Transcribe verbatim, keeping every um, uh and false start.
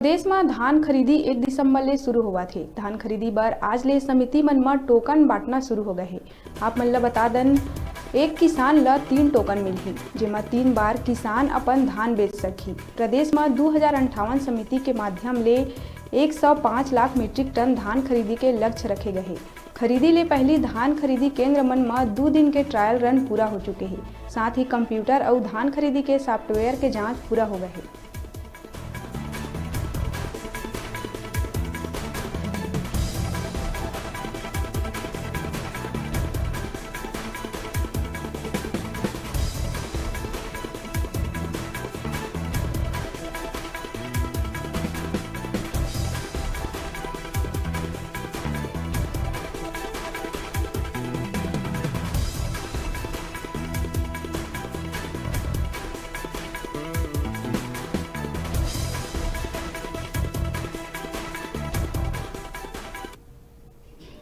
प्रदेश म धान खरीदी एक दिसंबर ले शुरू होवत हे। धान खरीदी बर आज ले समिति मन म टोकन बांटना शुरू हो गए हे। आप मन ल बता दन, एक किसान ल तीन टोकन मिलही, जेमा तीन बार किसान अपन धान बेच सकही। प्रदेश म दू हजार अंठावन समिति के माध्यम ले एक सौ पाँच लाख मीट्रिक टन धान खरीदी के लक्ष्य रखे गए हे। खरीदी ले पहली धान खरीदी केंद्र मन म दू दिन के ट्रायल रन पूरा हो चुके हे। साथ ही कंप्यूटर अउ धान खरीदी के सॉफ्टवेयर के जांच पूरा हो गए हे।